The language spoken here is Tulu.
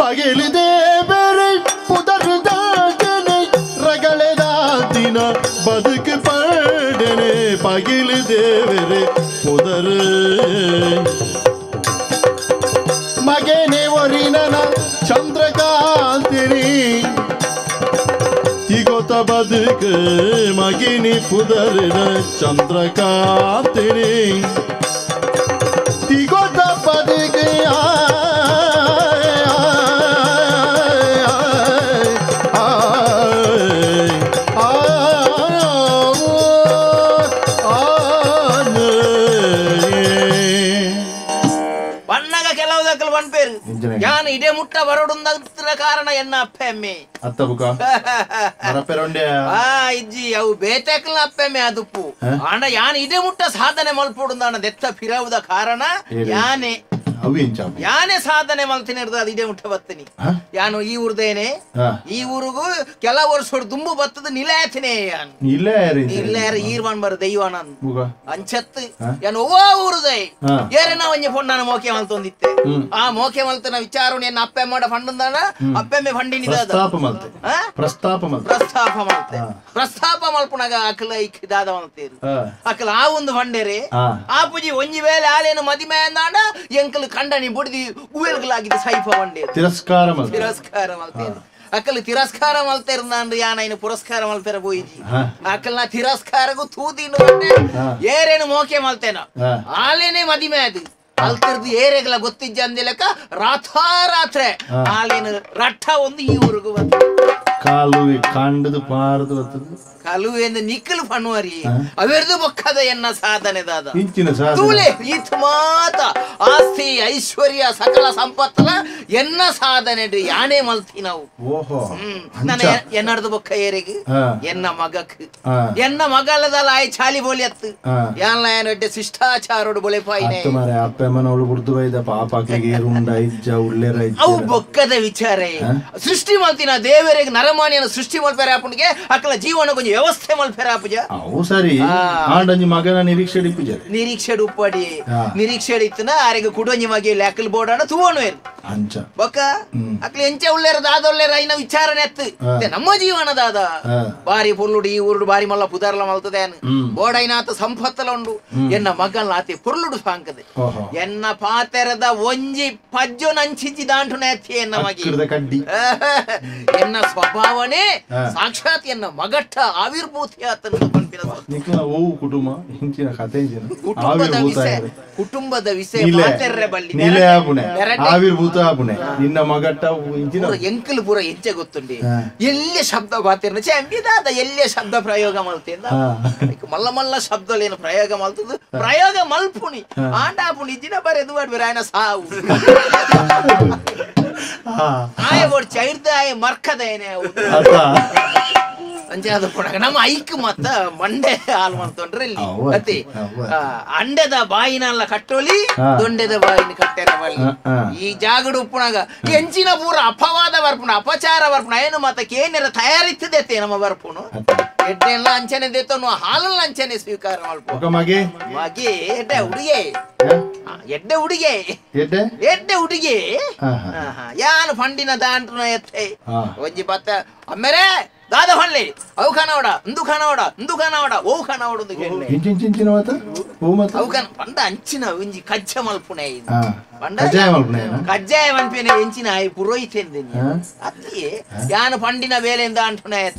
ಪಗಿಲಿದೆ ಬೇರೆ ಪುದರುದಾದನೆ ರಗಳೆದಾದಿನ ಬದುಕು ಪಡೆನೆ ಪಗಿಲಿದೆ ಬೇರೆ ಪುದರು ಮಗನೆ ಒರಿನನ ಚಂದ್ರಕಾಂತಿನಿ ತಿಗೊತ ಬದುಕು ಮಗಿನಿ ಪುದರಿನ ಚಂದ್ರಕಾಂತಿನಿ ತಿಗೊತ ಬದುಕು ಯಾನು ಇದೇ ಮುಟ್ಟ ಬರೋಡುಂದ ಕಾರಣ ಎನ್ನ ಅಪ್ಪೆಮ್ಮೆ ಅತ್ತಬುಕ ಮರಪೆರೊಂಡೆ ಆ ಇಜ್ಜಿ ಅವು ಬೇತೆಕ್ಲ ಅಪ್ಪೆಮ್ಮೆ ಅದುಪ್ಪು ಆಂಡ ಯಾನು ಇದೇ ಮುಟ್ಟ ಸಾಧನೆ ಮಲ್ಪೊಡುಂದಾಣ ದೆತ್ತ ಫಿರವುದ ಕಾರಣ ಯಾನೆ ಯಾನೆ ಸಾಧನೆ ಮಲ್ತಿನ ಅದು ಇದೇ ಮುಟ್ಟ ಬತ್ತನಿ ಯಾನು ಈ ಊರ್ದೇನೆ ಈ ಊರಿಗೂ ಕೆಲ ವರ್ಷ ದುಂಬು ಬತ್ತದ ನಿಲಾಯತಿನೇ ಯಾನು ಇಲ್ಲ ಈರ್ವಾನ್ ಬರ ದೈವಾನ ಅಂಚತ್ ಯಾನು ಒವ್ವ ಊರುದೈ ಏರೇನ ಒಂಜಿ ಫೊಣ್ಣನ ಮೋಕೆ ಮಲ್ತೊಂದಿತ್ತೆ ಆ ಮೋಕೆ ಮಲ್ತನ ವಿಚಾರ ಎನ್ನ ಅಪ್ಪೆ ಮಾಡ ಫಂಡಂದಾಣ ಅಪ್ಪೆಮ್ಮೆ ಫಂಡಿನಿ ಪ್ರಸ್ತಾಪ ಪ್ರಸ್ತಾಪ ಮಲ್ತೆ ಪ್ರಸ್ತಾಪ ಮಲ್ಪುನಾಗ ಅಕಲ ದಾದ ಮಲ್ತೇರು ಅಕಲ ಆ ಒಂದು ಫಂಡೇರೆ ಆ ಪೂಜಿ ಒಂಜಿ ವೇಳೆ ಆಲೇನು ಮದಿಮೆ ಅಂದಾಂಡ ಎಂಕಲ್ ಕಂಡನಿ ಬುಡಿದಿ ಉವೆಲ್ಗಳಾಗಿದೆ ಸೈಫ ವಂಡೇರು ತಿರಸ್ಕಾರ ತಿರಸ್ಕಾರ ಮಲ್ತೇರು ಅಕಲ್ ತಿರಸ್ಕಾರ ಮಲ್ತೇರ್ನಾಂಡು ಯಾನೈನು ಪುರಸ್ಕಾರ ಮಲ್ಪೆರ ಪೋಯಿಜಿ ಅಕಲ್ನ ತಿರಸ್ಕಾರಗೂ ತೂದಿನು ಏರೇನು ಮೋಕೆ ಮಲ್ತೇನ ಆಲೇನೆ ಮದಿಮೆ ಅದು ಅಲ್ತಿರ್ದು ಏರೆಗಳ ಗೊತ್ತಿಜ್ಜ ಅಂದಿಲಕ ರಾತ್ರಾತ್ರೆ ಆಲೇನು ರಟ್ಟ ಒಂದು ಈ ಊರಿಗೂ ಬಂತು ಕಾಲುವೆ ಕಾಂಡದು ಪಾರದು ಬರ್ತದೆ ಕಲುವೆ ಎಂದು ನಿಕ್ಕಲು ಫಣುವರಿ ಅವೆರ್ದು ಬೊಕ್ಕದ ಎನ್ನ ಸಾಧನೆ ದಾದ ಇಂಚಿನ ಸಾಧನೆ ತೂಲೆ ಈತ್ ಮಾತ ಆಸ್ತಿ ಐಶ್ವರ್ಯ ಸಕಲ ಸಂಪತ್ತಲ ಎನ್ನ ಸಾಧನೆ ಯಾನೇ ಮಲ್ತಿ ನಾವು ಓಹೋ ನನ್ನ ಎನ್ನಡ್ದು ಬೊಕ್ಕ ಏರಿಗೆ ಎನ್ನ ಮಗಕ್ ಎನ್ನ ಮಗಲದಲ್ಲ ಆಯ್ ಚಾಲಿ ಬೋಲಿ ಅತ್ತು ಯಾನ್ಲ ಏನ ಶಿಷ್ಟಾಚಾರೋಡು ಬೊಳೆಪಾಯಿನೆ ಮಾರೆ ಅಪ್ಪ ಅಮ್ಮನವಳು ಬುಡ್ದು ಬೈದ ಪಾಪ ಏರುಂಡ ಇಜ್ಜ ಉಳ್ಳೇರ ಅವು ಬೊಕ್ಕದ ವಿಚಾರ ಸೃಷ್ಟಿ ಮಲ್ತಿನ ದೇವರಿಗೆ ನರಮಾನಿಯನ್ನು ಸೃಷ್ಟಿ ಮಲ್ಪೆರ ಅಪ್ಪನಿಗೆ ಅಕ್ಕಲ ಜೀವನ ಕೊಂಚ ವ್ಯವಸ್ಥೆ ಮಲ್ಪೆರ ಅಪ್ಪಜ ಅವು ಸರಿ ಆಂಡಂಜಿ ಮಗನ ನಿರೀಕ್ಷೆ ಇಪ್ಪುಜ ನಿರೀಕ್ಷೆ ಉಪ್ಪಡಿ ನಿರೀಕ್ಷೆ ಇತ್ತನ ಆರಿಗೆ ಕುಡೊಂಜಿ ಮಗಿ ಲೆಕ್ಕಲ್ ಬೋರ್ಡಾಣ ತೂವಣು ಅಂಚ ಬೊಕ್ಕ ಅಕ್ಲ ಎಂಚ ಉಳ್ಳೇರ ದಾದ ಉಳ್ಳೇರ ಐನ ವಿಚಾರನೆ ಎತ್ತು ನಮ್ಮ ಜೀವನ ದಾದ ಬಾರಿ ಪೊರ್ಲುಡು ಈ ಊರುಡು ಬಾರಿ ಮಲ್ಲ ಪುದಾರ್ಲ ಮಲ್ತದೆ ಬೋಡೈನಾತ ಸಂಪತ್ತಲ ಉಂಡು ಎನ್ನ ಮಗನ್ ಆತೆ ಪೊರ್ಲುಡು ಸಾಂಕದೆ ಎನ್ನ ಪಾತೆರದ ಒಂಜಿ ಪಜ್ಜೊ ನಂಚಿಂಚಿ ದಾಂಟು ನೆತ್ತಿ ಎನ್ನ ಮಗಿ ಎನ್ನ ಸ್ವಭಾವನೆ ಸಾಕ್ಷಾತ್ ಎನ್ನ ಮಗಟ್ಟ ಆವಿರ್ಭೂತಿ ಆತನ ಕುಟುಂಬ ಕುಟುಂಬದ ವಿಷಯ ಕುಟುಂಬದ ವಿಷಯ ಪಾತೆರ್ರೆ ಬಲ್ಲಿ ಆವಿರ್ಭೂತ ನಿನ್ನ ಮಗಟ್ಟ ಎಂಕಲ್ ಪೂರ ಎಂಚೆ ಗೊತ್ತುಂಡಿ ಎಲ್ಲೇ ಶಬ್ದ ಪಾತೆರ್ನ ಚಂಬಿದಾದ ಎಲ್ಲೇ ಶಬ್ದ ಪ್ರಯೋಗ ಮಲ್ತೇಂದ ಮಲ್ಲ ಮಲ್ಲ ಶಬ್ದಲೇನು ಪ್ರಯೋಗ ಮಲ್ತದ ಪ್ರಯೋಗ ಮಲ್ಪುಣಿ ಆಂಡಾಪುಣಿ ಇಜ್ಜಿನ ಬರೆದು ಮಾಡ್ಬೇರ ಸಾವು ಆಯ ಓಡ್ ಚೈರ್ದ ಆಯ ಮರ್ಕದ ಏನೇ ಅಂಚೆ ಪುಣಗ ನಮ್ಮ ಐಕ್ ಮತ್ತ ಮಂಡೆ ಹಾಲು ಮಾಡ್ತೊಂಡ್ರೆ ಇಲ್ಲಿ ಅತಿ ಅಂಡೆದ ಬಾಯಿನಲ್ಲ ಕಟ್ಟೋಲಿ ದೊಂಡೆದ ಬಾಯಿನ ಕಟ್ಟೆರ ಬಲ್ಲಿ ಈ ಜಾಗಡು ಉಪ್ಪುಣಗ ಎಂಚಿನ ಪೂರ ಅಪವಾದ ಬರ್ಪುಣ ಅಪಚಾರ ಬರ್ಪುಣ ಏನು ಮತ್ತ ಕೇನೆರ ತಯಾರಿತ್ತದೆತ್ತೆ ನಮ್ಮ ಬರ್ಪುಣು ಎಡ್ಡೆಲ್ಲ ಅಂಚನೆ ದೇತನು ಹಾಲಲ್ಲ ಅಂಚನೆ ಸ್ವೀಕಾರ ಮಲ್ಪ ಮಗೆ ಮಗೆ ಎಡ್ಡೆ ಹುಡುಗೆ ಎಡ್ಡೆ ಹುಡುಗೆ ಎಡ್ಡೆ ಹುಡುಗಿ ಯಾನು ಫಂಡಿನ ದಾಂಟುನ ಎತ್ತೆ ಒಂಜಿ ಬತ್ತ ಅಮ್ಮೇರೆ ದಾದ ಫಂಡ್ಲಿ ಅವು ಖಾನವಡ ಇಂದು ಖಾನವಡ ಇಂದು ಖಾನವಡ ಓ ಖಾನವಡ ಅವು ಖಾನ ಪಂಡ ಅಂಚಿನ ಒಂಜಿ ಕಜ್ಜ ಮಲ್ಪುಣೆ ಪಂಡ ಕಜ್ಜಾಯ ಮಲ್ಪಿನ ಎಂಚಿನ ಆಯ್ ಪುರೋಹಿತೆಂದಿನಿ ಅತ್ತಿಯೇ ಯಾನು ಫಂಡಿನ ಬೇಲೆಂದ ಅಂಟುನ ಎತ್ತು.